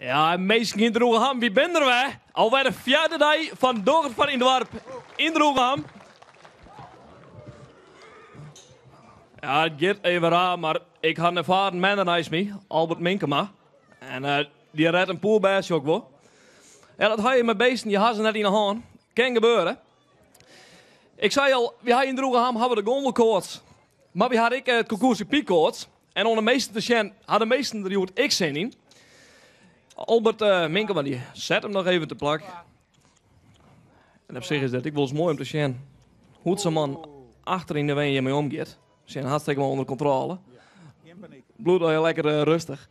Ja, minsken yn Droegeham, wy binne der wer. Alwer de fjirde dei fan Doch it foar dyn doarp yn Droegeham. Ja, it giet even raar, mar ik ha in ervaren menner neist my, Albert Minkema. En uh, dy rêdt in poerbêst ek wol. Ja, dat ha je mei beesten, je ha se net yn 'e hân. Kin gebeure. Ik sei al, wy ha yn Droegeham hawwe de gondelkoarts. Mar wy ha ek it concours hippique-koarts. En oan de measten te sjen, ha de measten der hjoed ek sin yn. Albert uh, Minkema dy set him noch even te plak. En op sich is dat ek wolris moai om te sjen hoe't sa'n man achter yn de wein hjirmei omgiet. Sjen hartstikke moai ûnder kontrôle. Bliuwt al lekker uh, rêstich.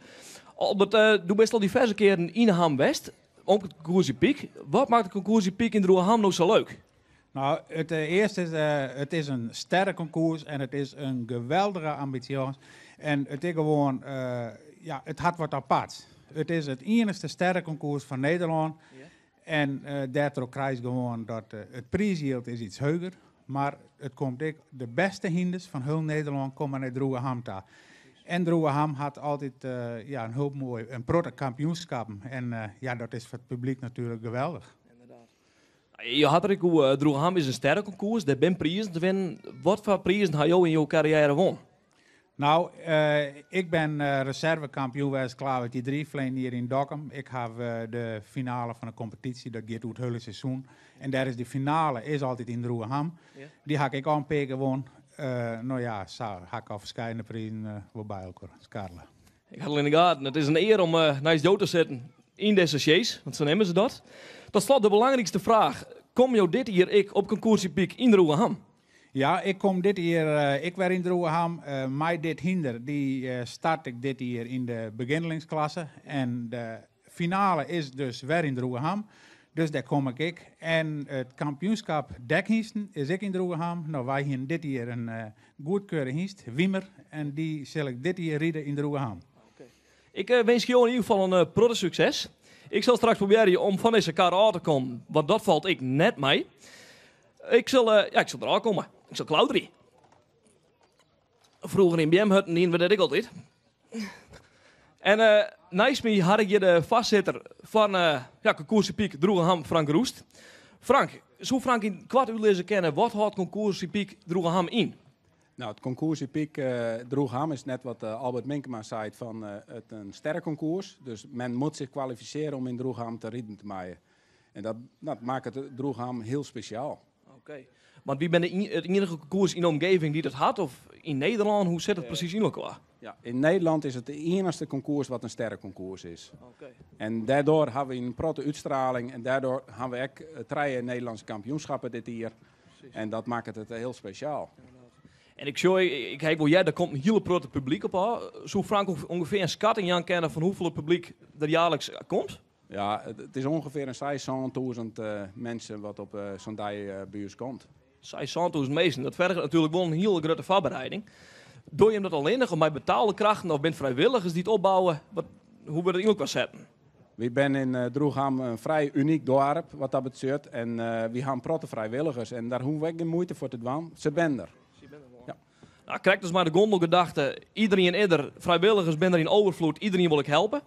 Albert, uh, do bist al diverse kearen yn Ham west, op it concours hippique. Wat makket it concours hippique yn Droegeham no sa leuk? Nou, it earste is, it is in sterrenconcours en it is in geweldige ambiance. En it is gewoan, ja, it hat wat aparts. It is it iennichste sterrenconcours fan Nederlân. En dêrtroch krijst gewoan dat it priisjild is iets heger. Mar it komt ek, de bêste hynders fan hiel Nederlân komme nei Droegeham ta. En Droegeham hat altyd ja, in hiel moai, in protte kampioenskippen. En ja, dat is foar it publyk natuerlik geweldich. Je hat der ek oer, Droegeham is in sterrenconcours, dêr binne prizen te winnen. Wat foar prizen ha jo yn jo karriêre wûn? Nou, ik bin reservekampioen west klavertje 3 ferleden jier yn Dokkum. Ik ha de finale fan de kompetysje, dat giet oer it hiele seizoen. En dêr is de finale is altyd yn Droegeham. Dy ha ik al in pear kear wûn. No ja, sa ha ik al ferskate prizen wol by elkoar skarrele. Ik ha it al yn de gaten. It is in ear om neist jo te sitten yn dizze sjees, want sa neame se dat. Tot slot de belangrykste fraach. Komme jo dit jier ek op concours hippique yn Droegeham? Ja, ik kom dit jier ek wer yn Droegeham. Mei dit hynder dy start ik dit jier yn de begjinlingsklasse. En de finale is dus wer yn Droegeham. Dus dêr kom ik ek. En it kampioenskip dekhynsten is ek yn Droegeham. Nou, wy hienen dit jier in goedkeurde hynst, Wiemer. En dy sil ik dit jier ride yn Droegeham. Ik winskje jo yn ieder gefal in protte sukses. Ik sil straks probearje om fan dizze kar ôf te kommen, want dat falt ek net mei. Ik sil, ja, ik sil derôf komme. Ik sil klauterje. Froeger yn beamhutten dienen we dat ek altyd. En uh, neist my ha ik hjir de foarsitter fan uh, ja, Concours Hippique Droegeham, Frank Roest. Frank, soe Frank yn koart útlizze kinne wat hâldt Concours Hippique Droegeham yn? Nou, it concours hippique Droegeham is net wat Albert Minkema seit fan it in sterrenconcours. Dus men moat sich kwalifisearje om yn Droegeham te riden te meien. En dat, dat makket Droegeham hiel spesjaal. Oké. Want wy binne it iennige concours yn de omgeving dy't it hat, of yn Nederlân? Hoe sit it presys yn elkoar? Ja, yn Nederlân is it de iennichste concours wat in sterrenconcours is. En dêrtroch ha we in protte útstraling en dêrtroch ha we ek trije Nederlânske kampioenskippen dit jier. En dat makket it hiel spesjaal. En ik sjoch, ik ha wol heard, der komt in hiele protte publyk op ôf. Soe Frank ûngefear in skatting jaan kinne fan hoefolle publyk der jierliks komt? Ja, it is ûngefear in 6, 7000 minsken wat op sa'n dei by ús komt. 6, 7000 minsken, dat ferget natuerlik wol in hiele grutte foarbereiding. Dogge jim dat allinnich of mei betaalde krachten of binne frijwilligers dy't opbouwe? Wat, hoe wurdt it yn elkoar setten? Wy binne yn Droegeham in frij unyk doarp wat dat betsjut. En wy ha in protte frijwilligers en dêr hoege we ek gjin muoite foar te dwaan. Se binne der. Ja. Nou, krekt as mei de gondelgedachte, iderien is der, frijwilligers binne der yn overvloed, iderien wol ek helpe.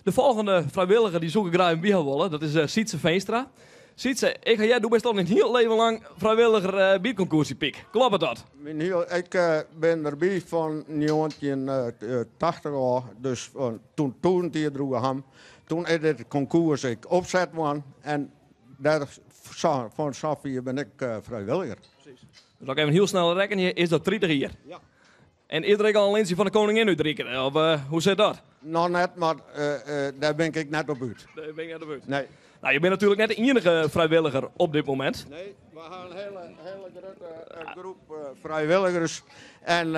De folgjende frijwilliger dy soe ik graach even by ha wolle, dat is Sietse Veenstra. Sietse, ik ha heard, do bist al in hiel leven lang frijwilliger by it concours hippique. Kloppet dat? Ik bin derby fan 1980 ôf, dus toen 1000 jier Droegeham. Toen is dit concours ek opset wurden en dêr fan safier bin ik frijwilliger. Presys. Dus as ik even hiel snel rekkenje, is dat 30 jier. Ja. En is der ek al in lintsje fan de koningin útrikt? Of hoe sit dat? Noch net, mar dêr bin ik net op út. Dêr bin ik net op út. Nee. Nou, je bent natuerlik net de iennige frijwilliger op dit momint. Nee, we ha in hiele, hiele grutte groep frijwilligers. En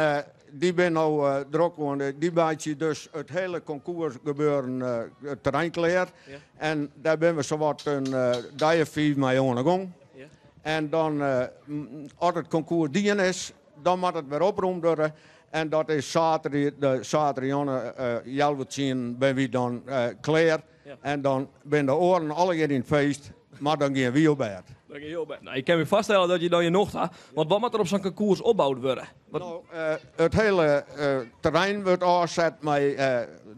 dy binne no drok oan dy meitsje dus it hiele concours gebeuren it terrein klear. Ja. En dêr binne we sawat in dei of fiif mei oan 'e gong. Ja. En dan, as it concours dien is, dan moat it wer oprûmd wurde. En dat is saterdei, de saterdeitejûn healwei tsien binne wy dan klear. Ja. En dan binne de oaren allegear yn it feest, mar dan gean wy op bêd. Dan gean jo op bêd. Nou, ik kin my foarstelle dat je dan je nocht ha. Want wat moat der op sa'n concours opboud wurde? Wat... Nou, it hiele terrein wurdt ôfset mei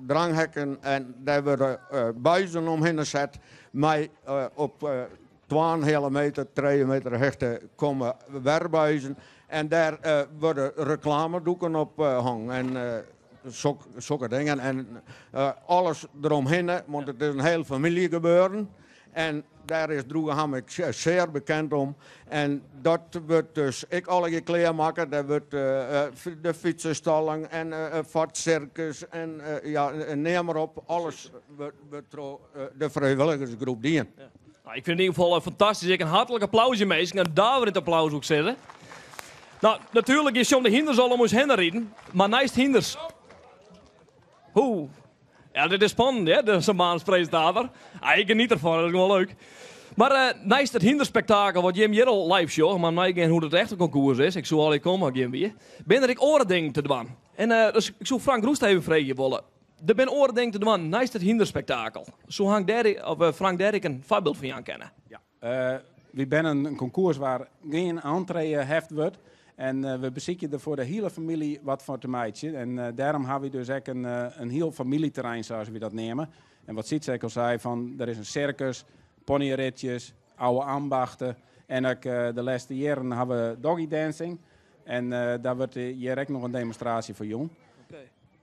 dranghekken en dêr wurde buizen omhinne set mei op twaenheale meter, trije meter hichte komme wer buizen en dêr wurde reklamedoeken op hongen en sokke dingen en alles deromhinne, want it is in hiel famyljegebeuren. En dêr is Droegeham ek sear bekend om. En dat wurdt dus ek allegear klearmakke. Dêr wurdt de fytsestalling en foar it sirkus en ja, neam mar op. Alles wurdt troch de frijwilligersgroep dien. Nou, ik fyn it yn ieder gefal fantastysk. Ek in hartlik applausje minsken. In daverjend applaus woe ik sizze. Nou, natuerlik is om de hynders al om ús hinne riden. Mar neist hynders. Hoe? Ja, dit is spannend, hè, zo'n baanspresintator. Ah, ik geniet ervan, dat is gewoon leuk. Mar uh, neist it hynderspektakel wat jim hjir al live sjogge, mar neigean hoe't it echte konkoers is, ik soe al komme as jim wie, binne der ek oare dingen te dwaan. En uh, dus ik soe Frank Roest even freegje wolle. Der binne oare dingen te dwaan neist it hynderspektakel. Soe Hank dêr, of, uh, Frank dêr ek in foarbyld fan jaan kinne? Ja, wy binne in konkoers wêr't gjin entree heft wurdt. En we besykje der foar de hiele famylje wat foar te meitsjen. En dêrom hawwe wy dus ek in hiel famyljeterrein, sa't wy dat neame. En wat Sytse ek al sei, fan der is in sirkus, ponyritjes, oude ambachten. En ek de lêste jierren hawwe we doggy dancing. En dêr wurdt hjir ek noch in demonstraasje foar jûn.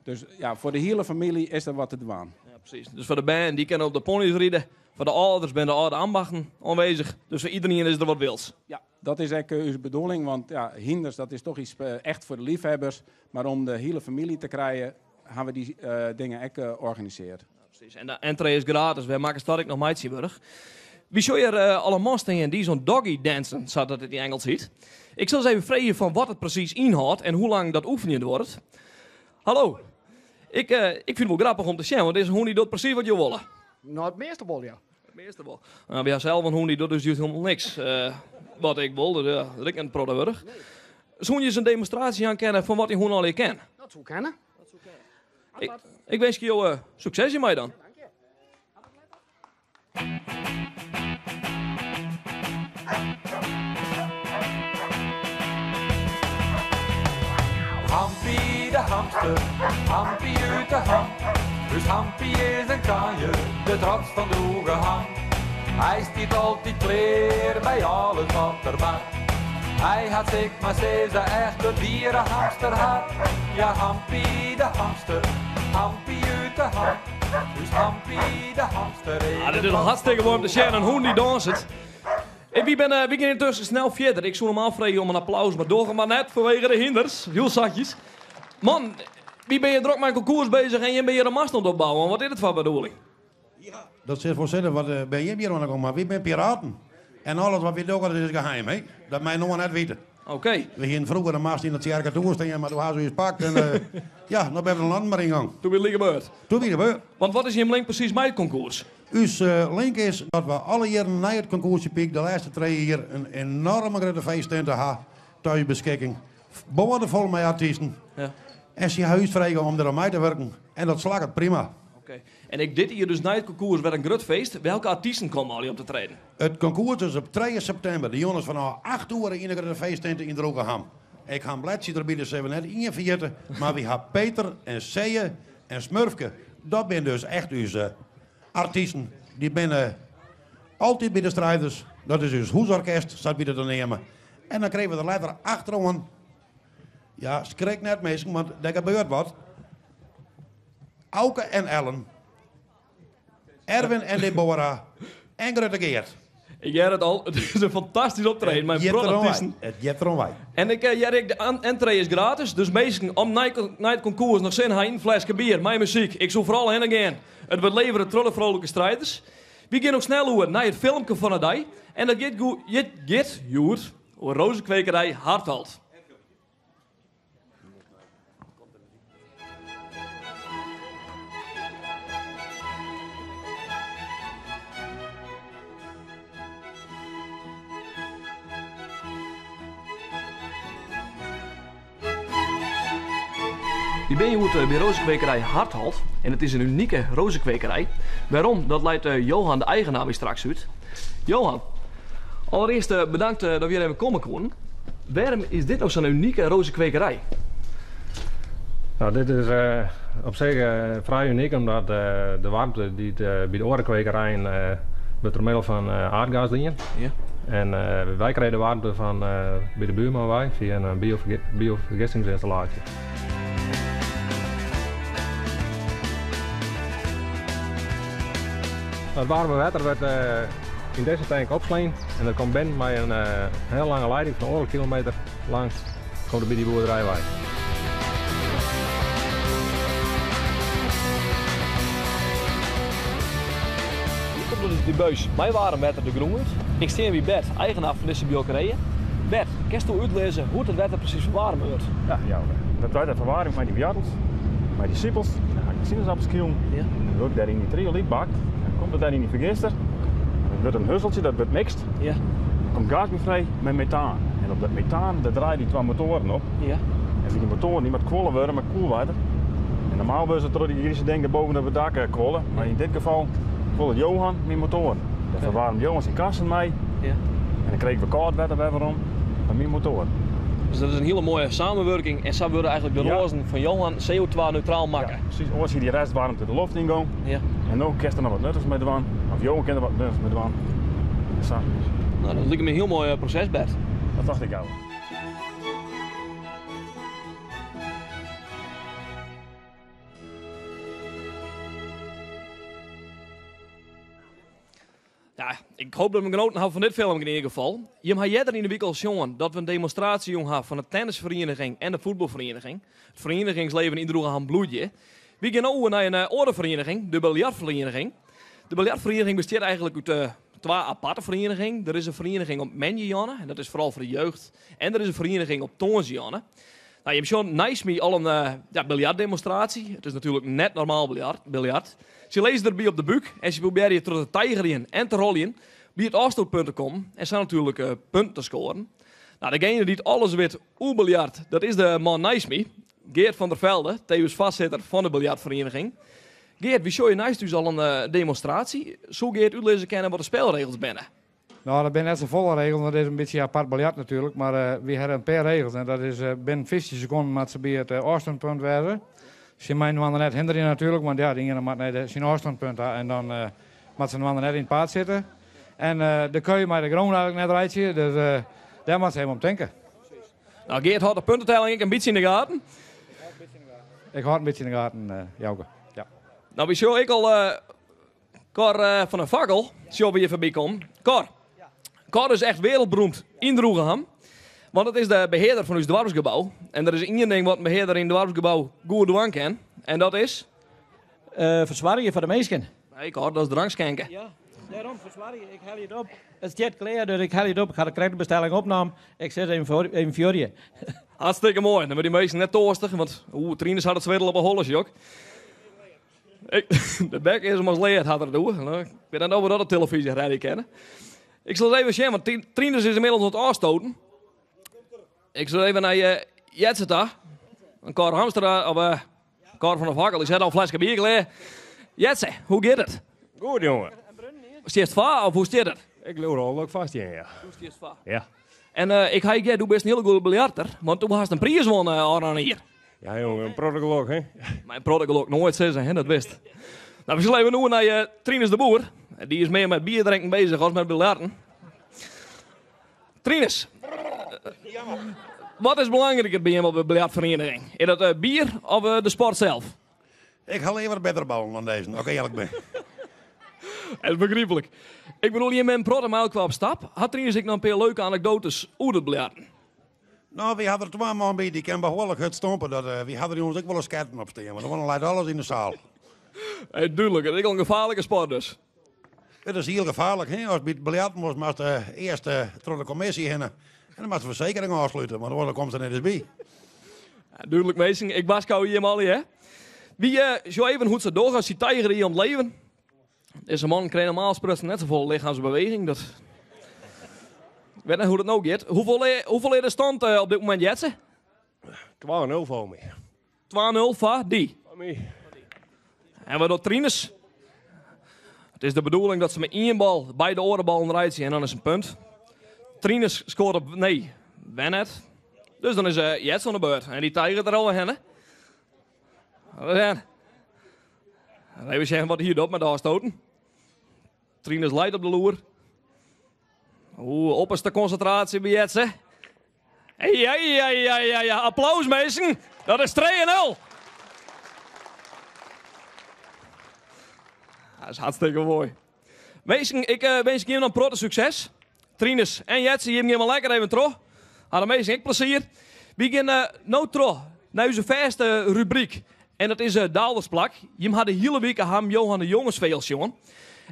Dus ja, foar de hiele famylje is der wat te dwaan. Ja, presys. Dus foar de bern, dy kinne op de pony's ride. Foar de âlders binne de âlde ambachten oanwêzich. Dus foar iderien is der wat wils. Ja, dat is ek ús bedoeling. Want ja, hynders, dat is toch iets echt foar de liefhebbers. Mar om de hiele famylje te krijen, hawwe we dy dingen ek organisearre. Ja, presys. En de entree is gratis. Wêr makkest dat ek noch mei tsjintwurdich? Wy sjogge hjir al in man stean dy't sa'n doggy dancen, sa't dat it yn Ingelsk hjit. Ik sil ris even freegje fan wat it presys ynhâldt en hoe lang dat oefenjen duorret. Hallo. Ik, ik fyn it wol grappich om te sjen, want dizze hûn dy docht presys wat jo wolle. No, it measte wol, ja. It measte wol. No, wy ha sels in hûn dy docht dus just hielendal niks wat ik wol, dus ja, dat is ek in protte wurdich. Soene je ris in demonstraasje jaan kinne fan wat dy hûn allegear kin? Dat soe kinne. Dat soe kinne. Ik, ik winskje jo sukses hjirmei dan. Ja, dank je. Hampie de hamster, Hampie út de Ham. Us Hampie is in kanjer, de trots fan Droegeham. Hy stiet altyd klear by alles wat der bart. Hy hat sil ik mar sizze echt it wiere hamsterhart. Ja, Hampie de hamster, Hampie út de Ham. Us Hampie de hamster is Ah, dit is al hartstikke moai om te sjen, in hûn dy't danset. En wy binne, wy gean yntusken snel fierder. Ik soe normaal freegje om in applaus, mar doch it mar net fanwege de hynders. Hiel sachtjes. Man, wy binne hjir drok mei in konkoers bezich en jim binne hjir in mast oan it opbouwen. Wat is dit foar bedoeling? Dat sil foar sizze, wat binne jim hjir oan de gong? Mar wy binne piraten. En alles wat wy dogge, dat is geheim, hè? Dat mei no net witte. Oké. We hienen froeger in mast yn de tsjerketoer stean, mar doe ha se ús pakt en ja, no binne we de lannen mar yngongen. Doe wie it like beurt. Doe wie de beurt. Want wat is jim link presys mei it konkoers? Us link is dat we alle jierren nei it konkoersje Pyk de lêste trije jier in enoarme grutte feesttinte ha ta ús beskikking. Boardefol mei artysten. Ja. En sy ha ús frege om der oan mei te wurken en dat slagget prima. Oké. En ek dit jier dus nei it konkoers wer in grut feest. Welke artysten komme allegear op te treden? It konkoers is op trije septimber. De jûn is fanôf acht oere yn de grutte feesttinte yn Droegeham. Ik ha in bledsje derby, dus sille we net ien ferjitte. Mar wy ha Peter en Seje en Smurfke. Dat binne dus echt ús artysten. Dy binne altyd by de strijders. Dat is ús hûsorkest, sa't wy dat dan neame. En dan krije we der letter achteroan. Ja, skrik net minsken, want der gebeurt wat. Auke en Ellen, Erwin en Deborah en Grutte Geert. Ik hear it al, it is in fantastysk optreden mei in protte artysten. It giet derom wei. En ik hear ek, de entree is gratis, dus minsken, om nei it konkoers noch sin ha yn in fleske bier mei muzyk, ik soe foaral hinne gean. It wurdt levere troch de Vrolijke Strijders. Wy gean ook snel oer nei it filmke fan 'e dei. En dat giet giet hjoed oer rozekwekerij Hartholt. Wy binne hjoed by rozekwekerij Hartholt en it is in unike rozekwekerij. Wêrom, dat leit Johan de eigenaar my straks út. Johan, allerearst bedankt dat we hjir even komme koenen. Wêrom is dit no sa'n unike rozekwekerij? Nou, dit is op sich frij unyk omdat de waarmte dy't by de oare kwekerijen wurdt troch middel fan aardgas dien. Ja. En wy krije de waarmte fan by de buorman wei fia in biofergistingsynstallaasje. It waarme wetter wurdt yn dizze tank opslein en dat komt binnen mei in hiel lange leiding fan oardel kilometer lang komt it by dy boerderij wei. Hjir komt dus de buis mei waarm wetter de grûn út. Ik stean by Bert, eigenaar fan dizze buorkerij. Bert, kinsto útlizze hoe't it wetter presys ferwaarme wurdt? Ja, Jouke. Dat wetter ferwaarmje ik mei dy woartels, mei dy sipels. Dan ha ik de sinaasappelskilen. Ja. Dan wurd ik dêr yn dy triolyt bakt. Dan komt it dêr yn dy fergister. Dat wurdt in husseltsje, dat wurdt mixt. Ja. Der komt gas by frij mei metaan. En op dat metaan, dêr draaie dy twa motoaren op. Ja. En dy motoaren dy moat kuolle wurde mei kuolwetter. En normaal wurde se troch dy grize ding dêr boven op it dak eh, kuolle. Mar yn dit gefal kuollet Johan myn motoaren. Dêr ferwaarmt Johan syn kasten mei. Ja. En dan krij ik wer kâld wetter wer werom fan myn motoaren. Dus dat is in hiele moaie samenwurking en sa wurde eigenlik de Ja. roazen fan Johan CO2-neutraal makke. Ja, precies. Oars hie dy restwaarmte de loft yngongen. Ja. En no kinst der noch wat nuttigs mei dwaan. Of Johan kin der wat nuttigs mei dwaan. Sa. Nou, dat liket my in hiel moai proses, Bert. Dat tocht ik al. Ja, ik hoop dat jim genoten hawwe fan dit filmke yn ieder gefal. Jim ha earder yn de wike al sjoen dat we in demonstraasje jûn ha fan de tennisferieniging en de fuotbalferieniging. It ferieningslibben yn Droegeham bloeit. Wy gean no oer nei in oare ferieniging, de biljartferieniging. De biljartferieniging bestiet eigenlik út twa aparte ferienigingen. Der is in ferieniging op moandeitejûn, en dat is foaral foar de jeugd. En der is in ferieniging op tongersdeitejûn. Nou, jim sjogge neist my al in ja, biljartdemonstraasje. It is natuerlik net normaal biljart. Se lizze derby op de búk en se probearje troch te tijgerjen en te roljen by it ôfstootpunt te kommen en sa natuerlik punten te skoaren. Nou, degene dy't alles wit oer biljart, dat is de man neist my, Geert van der Velde, tevens foarsitter fan de biljartferieniging. Geert, wy sjogge neist ús al in demonstraasje. Soe Geert útlizze kinne wat de spelregels binne? Nou, dat binne net safolle regels, want it is in bytsje apart biljart natuerlik. Mar wy hawwe in pear regels en dat is binnen 15 sekonden moat se by it ôfstânpunt wêze. Se meie inoar net hinderje natuerlik, want ja, de iene moat nei de, syn ôfstânpunt ta en dan moat se inoar net yn it paad sitte. En de keu mei de grûn eigenlik net reitsje, dus dêr moat se even om tinke. Nou, Geert hâldt de puntetelling ek in bytsje yn de gaten. Ik hâld in bytsje yn de gaten, Jouke. Ja. Nou, wy sjogge ek al Cor van der Fakkel, sjogge we hjir foarby kommen. Cor, Cor is echt wereldberoemd yn Droegeham. Want it is de behearder fan ús doarpsgebou. En der is ien ding wat in behearder yn it doarpsgebou goed dwaan kin. En dat is? Fersoargje foar de minsken. Nee, Cor, dat is drank skinke. Ja, dêrom fersoargje. Ik helje it op. It stiet klear, dus ik helje it op. Ik ha der krekt de bestelling opnaam. Ik sil even, even fjurje. Hartstikke moai. Dan wurde dy minsken net toarstich, want oeh, Trinus hat it swit al op 'e holle, sjok. De bek is him as lead, hat er it oer. Nou, ik wit net oft we dat op televyzje rêde kinne. Ik sil it even sjen, want Trinus is ynmiddels oan it ôfstoten. Ik sil even nei uh, Jetze ta. In Cor Hamstra, of uh, Cor van der Fakkel, dy set al in fleske bier klear. Jetze, hoe giet it? Goed, jonge. Stiest foar of hoe stiet it? Ik leau al dat ik foar stean, ja. Do stiest foar? Ja. En uh, ik ha heard, do bist in hiele goede biljarter, want do hast in priis wûn uh, jier. Ja, jonge, in protte gelok, hè? Mei in protte gelok noait sizze, hè, dat wist. Nou, we sille even oer nei uh, Trinus de Boer. Dy is mear mei bier drinken bezich as mei biljarten. Trinus, wat is belangriker by jim op de biljartferieniging? Is dat uh, bier of uh, de sport sels? Ik ha leaver bitterballen dan dizze, as ik earlik bin. Dat is begryplik. Ik bedoel, jim binne in protte mei elkoar op stap. Hat Trinus ek noch in pear leuke anekdoates oer it biljarten? Nou, wy ha der twa man by, dy kin behoarlik hurd stompe. Dat, wy ha der jûns ek wolris sketten op stean, want dan leit alles yn de saal. Hey, dúdlik, it is ek al in gefaarlike sport dus. It is hiel gefaarlik, hè? Ast by it biljarten wolst, moatst earst troch de kommisje hinne. En dan moatst de fersekering ôfslute, want oars komst der net ris by. Ja, dúdlik, minsken. Ik warskôgje jim allegear. Wy uh, sjogge even hoe't se dogge. Sy tigerje om it leven. Dizze mannen krije normaal sprutsen net safolle lichemsbeweging. Dat... Ik wit net hoe't it no giet. Hoefolle is de stand op dit momint, Jetze? 2-0 foar my. 2-0 foar dy? Foar my. En wat docht Trinus? It is de bedoeling dat se mei ien bal beide oare ballen reitsje en dan is in punt. Trinus skoart op... Nee, wer net. Dus dan is uh, Jetze oan de beurt. En dy tigeret der al hinne. Even sjen wat hier docht met de ôfstoten. Trinus leit op de loer. Oeh, opperste konsintraasje by Jetze. Ja, ja, ja, ja, ja. Applaus, minsken. Dat is 2-0. Dat is hartstikke moai. Minsken, ik uh, winsk jim in protte sukses. Trinus en Jetze, jim gean mar lekker even troch. Ha de minsken ek plezier. Wy gean uh, no troch nei ús fêste rubryk. En dat is uh, Daaldersplak. Jim ha de hiele wike ham Johan de Jongesvee al sjoen.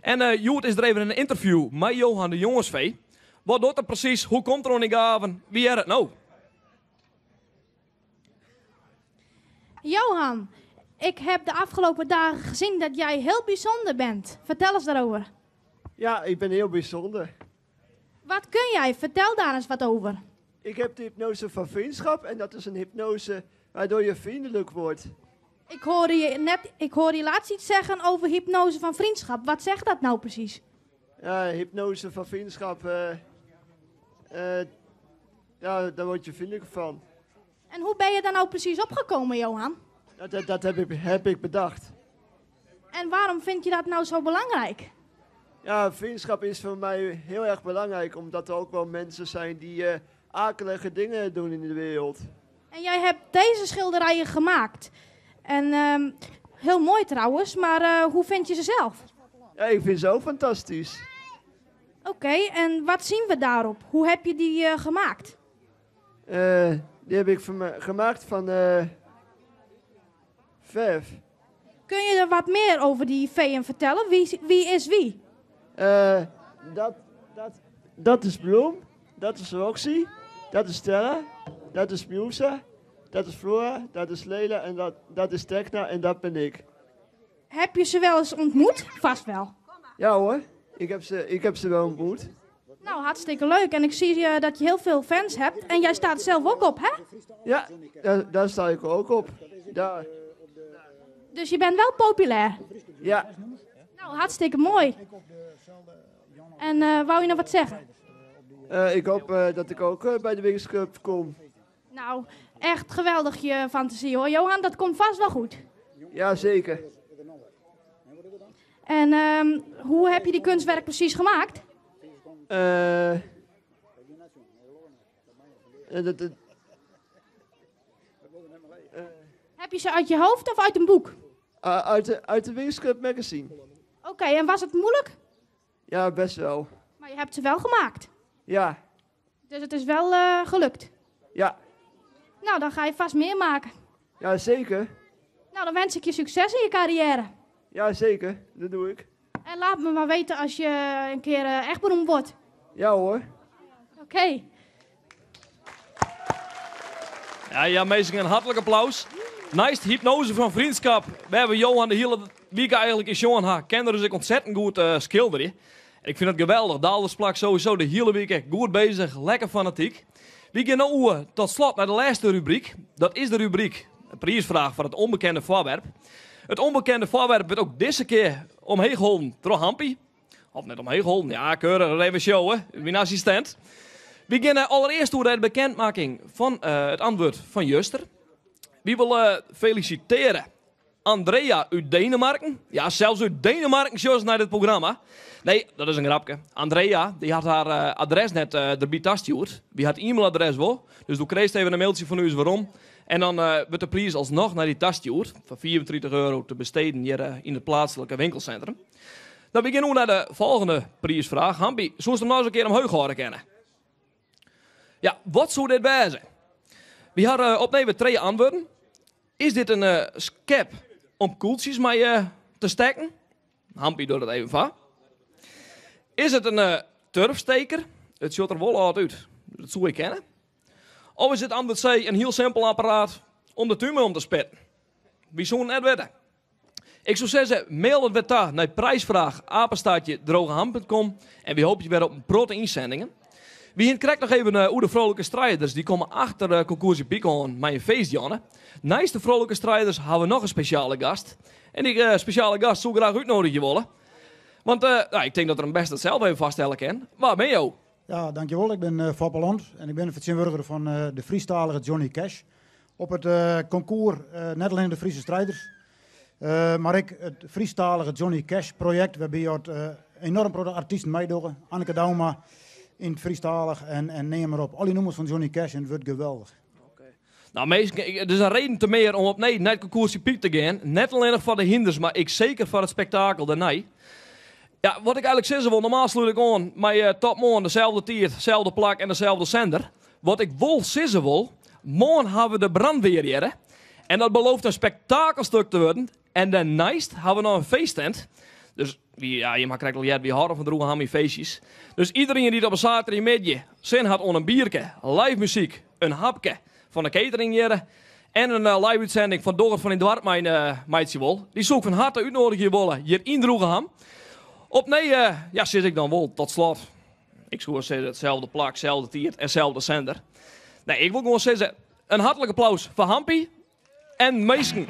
En uh, hjoed is der even in ynterview mei Johan de Jongesvee. Wat docht er presys? Hoe komt er oan dy gaven? Wy hearre it no? Johan, ik heb de afgelopen dagen gezien dat jij heel bijzonder bent. Vertel eens daarover. Ja, ik ben heel bijzonder. Wat kun jij? Vertel daar eens wat over. Ik heb de hypnose van vriendschap en dat is een hypnose waardoor je vriendelijk wordt. Ik hoorde je net, ik hoorde je laatst iets zeggen over hypnose van vriendschap. Wat zegt dat nou precies? Ja, hypnose van vriendschap, ja, daar word je vriendelijk van. En hoe ben je daar nou precies opgekomen, Johan? Dat heb ik bedacht. En waarom vind je dat nou zo belangrijk? Ja, vriendschap is voor mij heel erg belangrijk, omdat er ook wel mensen zijn die akelige dingen doen in de wereld. En jij hebt deze schilderijen gemaakt. En heel mooi trouwens, maar hoe vind je ze zelf? Ja, ik vind ze ook fantastisch. Oké, en wat zien we daarop? Hoe heb je die gemaakt? Die heb ik gemaakt van verf. Kun je er wat meer over die veeën vertellen? Wie is wie? Dat is Bloem, dat is Roxy, dat is Stella, dat is Musa, dat is Flora, dat is Leila en dat is Tekna en dat ben ik. Heb je ze wel eens ontmoet? Vast wel. Ja hoor, ik heb ze wel ontmoet. Nou, hartstikke leuk. En ik zie dat je heel veel fans hebt. En jij staat zelf ook op, hè? Ja, daar sta ik ook op. Daar. Dus je bent wel populair? Ja. Nou, hartstikke mooi. En wou je nog wat zeggen? Ik hoop dat ik ook bij de Winx Cup kom. Nou, echt geweldig je fantasie hoor. Johan, dat komt vast wel goed. Ja, zeker. En hoe heb je die kunstwerk precies gemaakt? Heb je ze uit je hoofd of uit een boek? Uit de Winx Cup magazine. Oké, en was het moeilijk? Ja, best wel. Maar je hebt ze wel gemaakt? Ja. Dus het is wel gelukt? Ja. Nou, dan ga je vast meer maken. Ja, zeker. Nou, dan wens ik je succes in je carrière. Ja, zeker. Dat doe ik. En laat me maar weten als je een keer echt beroemd wordt. Ja hoor. Oké. Ja, ja, meestal een hartelijk applaus. Naast hypnose van vriendschap. We hebben Johan de hele week eigenlijk in Johan haar kende dus ik ontzettend goed schilderen. Ik vind het geweldig. Daaldersplak sowieso de hele week echt goed bezig. Lekker fanatiek. We gaan nu tot slot naar de laatste rubriek. Dat is de rubriek een prijsvraag voor het onbekende voorwerp. Het onbekende voorwerp werd ook deze keer omheen geholpen door Hampie. Of net omheen geholpen. Ja, keurig, dat even show, hè. Mijn assistent. We beginnen allereerst door de bekendmaking van het antwoord van Juster. Wie wil feliciteren? Andrea uit Denemarken. Ja, zelfs uit Denemarken zoals naar dit programma. Nee, dat is een grapje. Andrea, die had haar adres net erbij gestuurd. Die had e-mailadres wel. Dus toen kreeg ze even een mailtje van u eens waarom. En dan wordt de prijs alsnog naar die tas gestuurd. Van 34 euro te besteden hier in het plaatselijke winkelcentrum. Dan beginnen we naar de volgende prijsvraag. Hampie, zou ze hem nou eens een keer omhoog horen kennen? Ja, wat zou dit wezen? We hadden opnieuw 2 antwoorden. Is dit een skep om koeltjes mee te steken? Hampie doet dat even van. Is het een turfsteker? Het ziet er wel oud uit. Dat zou ik kennen. Of is het antwoord C een heel simpel apparaat om de tuin mee om te spitten? Wie zou het net weten? Ik zou zeggen, mail het weer daar naar prijsvraag apenstaartje drogeham punt com en we hopen je weer op een protte inzendingen. We hier krijgen nog even hoe de vrolijke strijders, die komen achter concours Piekhoorn met een feest, Janne. Naast de vrolijke strijders hebben we nog een speciale gast. En die speciale gast zou ik graag uitnodigen willen. Want ik denk dat er een best dat zelf even vaststellen kan. Waar ben je? Ja, dankjewel. Ik ben Foppe Land en ik ben de vertegenwoordiger van de Friestalige Johnny Cash. Op it concours net allinnich de Friese Strijders, mar ek it Frysktalige Johnny Cash projekt wêrby oft enoarm protte artysten meidogge. Anneke Douma yn it Frysktalich en neam mar op. Al dy nûmers fan Johnny Cash en it wurdt geweldich. Nou minsken, it is in reden te mear om opnij nei it concours Piek te gean. Net allinnich foar de hynders, mar ek seker foar it spektakel dêrnei. Ja, wat ik eigenlik sizze wol, normaal slút ik oan mei eh, tot moarn, deselde tiid, selde plak en deselde sender. Wat ik wol sizze wol, moarn ha we de brandweer hjirre. En dat belooft in spektakelstuk te wurden. En dêrneist ha we noch in feesttent. Dus ja, jim ha krekt al heard, wy hâlde fan Droegeham yn feestjes. Dus iederien dy't op in saterdeimiddei sin hat oan in bierke, live muzyk, in hapke fan de catering hjirre en in live útsending fan Doch it fan dyn doarp mei meitsje wol, dy soe ik fan harte útnoadigje wolle hjir yn Droegeham. Opnij, ja, sis ik dan wol, tot slot. Ik soe sizze itselde plak, selde tiid en selde sender. Nee, ik wol gewoan sizze, in hartlik applaus foar Hampie en minsken.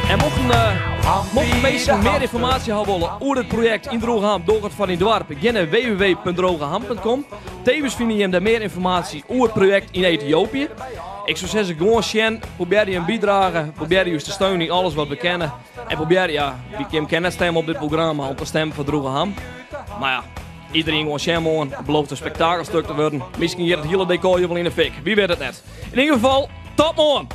En mochten, uh, mochten minsken mear ynformaasje ha wolle oer it projekt yn Droegeham, Doch it foar dyn doarp, gean nei www.drogeham.com. Tevens fine jim dêr mear ynformaasje oer it projekt yn Ethiopië. Ik soe sizze, gewoan sjen, probearje in bydrage, probearje ús te steunen yn alles wat we kinne. En probearje, ja, wy jim kinne net stemme op dit programma om te stemmen foar Droegeham. Mar ja, iederien gewoan sjen moarn, it belooft in spektakelstuk te wurden. Miskien giet it hiele dekor wol yn 'e fik, wie wit it net. Yn ieder gefal, tot moarn!